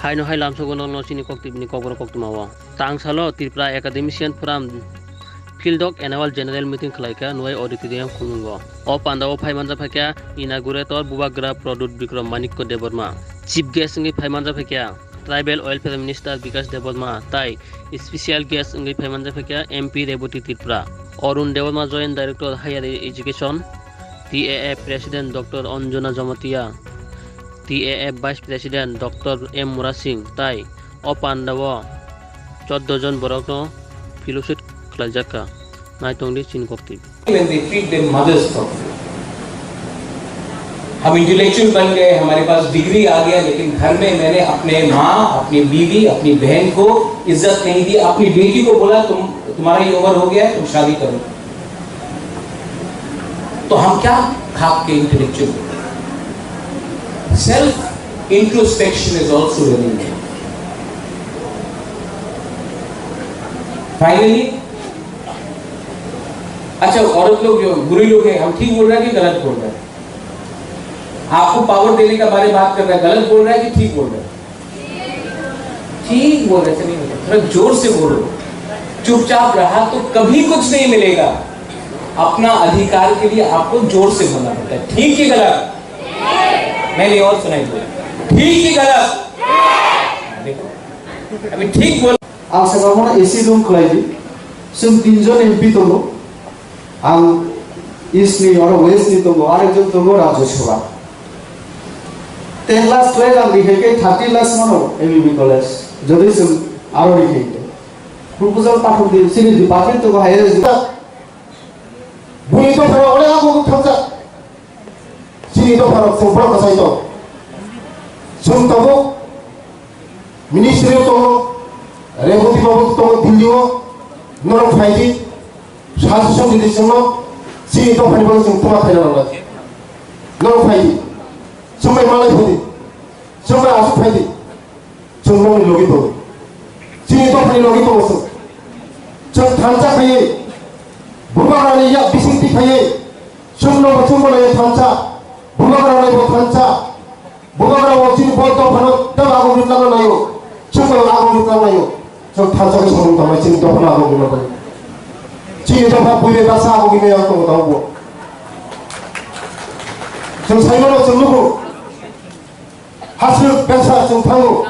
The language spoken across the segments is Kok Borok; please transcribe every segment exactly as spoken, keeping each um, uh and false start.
Haino hai lamsogo nokno chini koktwibini kokborok koktwmao. Tangsalo Tripura Academician Forum Phildok Annual General Meeting khlaikha Nuai Auditorium Khumlwngo. O pandao phaimanjak phaikha Inaugurator Bubagra Pradyut Bikram Manikya Debbarma, Chief Guest wngwi phaimanjak phaikha Tribal Welfare Minister Bikash Debbarma tai Special Guest wngwi phaimanjak phaikha M P Rebati Tripura, Arun Debbarma Joint Director Higher Education, T A A President Doctor Anjana Jamatia, T A A Vice President Doctor M Murasing tai o pandao choddo jon borokno fellowship khlaijakha. Naitongdi chini koktwi. When they treat their mothers properly. हम इंटेलेक्चुअल बन गए, हमारे पास डिग्री आ गया, लेकिन घर में मैंने अपने माँ, अपनी बीवी, अपनी बहन को इज्जत नहीं दी। अपनी बेटी को बोला, तुम, तुम्हारा ये उम्र हो गया है, तुम शादी करो। तो हम क्या खाक के intellectual? Self introspection is also very important. Finally, अच्छा, औरत लोग, जो बुरी लोग हैं, हम ठीक बोल रहे हैं कि गलत बोल रहे हैं? आपको पावर देने का बारे बात कर रहा है, गलत बोल रहा है कि ठीक बोल रहा है? ठीक बोल रहे, ऐसे नहीं होता। थोड़ा जोर से बोलो। चुपचाप रहा तो कभी कुछ नहीं मिलेगा। अपना अधिकार के लिए आपको जोर से बोलना पड़ता है। ठीक कि गलत? नहीं, नहीं, और सुनाई दो। ठीक कि गलत? देखो, अभी ठीक बोल। Ang sakha mano A C room khlai di. Chwng tinjon M P tongo. Ang East ni, oro West ni tongo, arekjon tongo Rajya Sabha. Ten lakhs twelve ang rihai khe thirty lakhs mano M B B college. Jodi chwng aro rihai khe. Proposal pathok di, chini department tongo higher education. Buni dophano onek ago thangsa. Chini dopharok chwng borok kwchai tong. Chwng tabuk ministry o tongo, Rebati babu tongo Delhi o, norok phai di, suggestion di di chwngno, chini dophani bagwi chwng tuma khaina nangnai. Norok phai di, chwng bai malai phai di, chwng bai aswk phai di. Chwng nokni logi tongo. Chini dophani logi tongo chwng. Chwng thansa khaiwi, bubagrani yak bisingtwi khaiwi, chwngno bo chwngbo naiwi thansa, bubagrani bo thansa, bubagra bo chini bo dophano tei agomni tlangna naio, chwngbo agomni tlangnaio. Chwng thansa khe samung tangnai chini dophano agomni tlangnaio. Chini dopha buibai baksa agomni yang tongo tabukbo. Chwng saimano chwng nugo. Hasrwk besa chwng thango,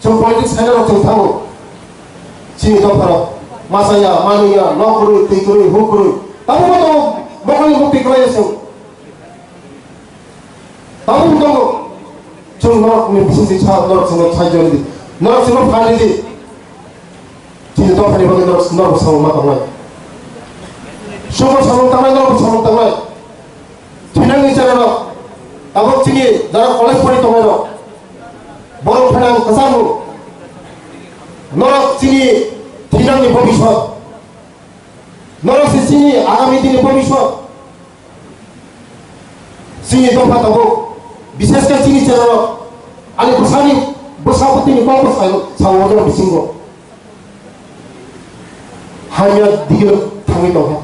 chwng politics khainai rok chwng thango. Chini dopharok masa ya, manwi ya, nok kwrwi, twi kwrwi, huk kwrwi. Tabukbo tongo, mokol ni mukti kwlai ya chwng. Tabukbo tongo, chwng norok ni bising twi sa, norok chwngno sai jori di, norok chwngno phan ridi. Chini dophani bagwi norok, norok samung ma tangnai. Chwngno samung tangnai, norok samung tangnai. Thinangni cherairok, tabuk chini jara college pori tongnairok, borok phainang kwchangno. Norok chini thinangni bobiswt. Norok se chini agami dini bobiswt. Chini dopha tabuk, bishesh khe chini cherairok, ani bwsani, bwsa bwtwini kokbo sao, sao o bisingo. Hamya digiro thangwi tongkha.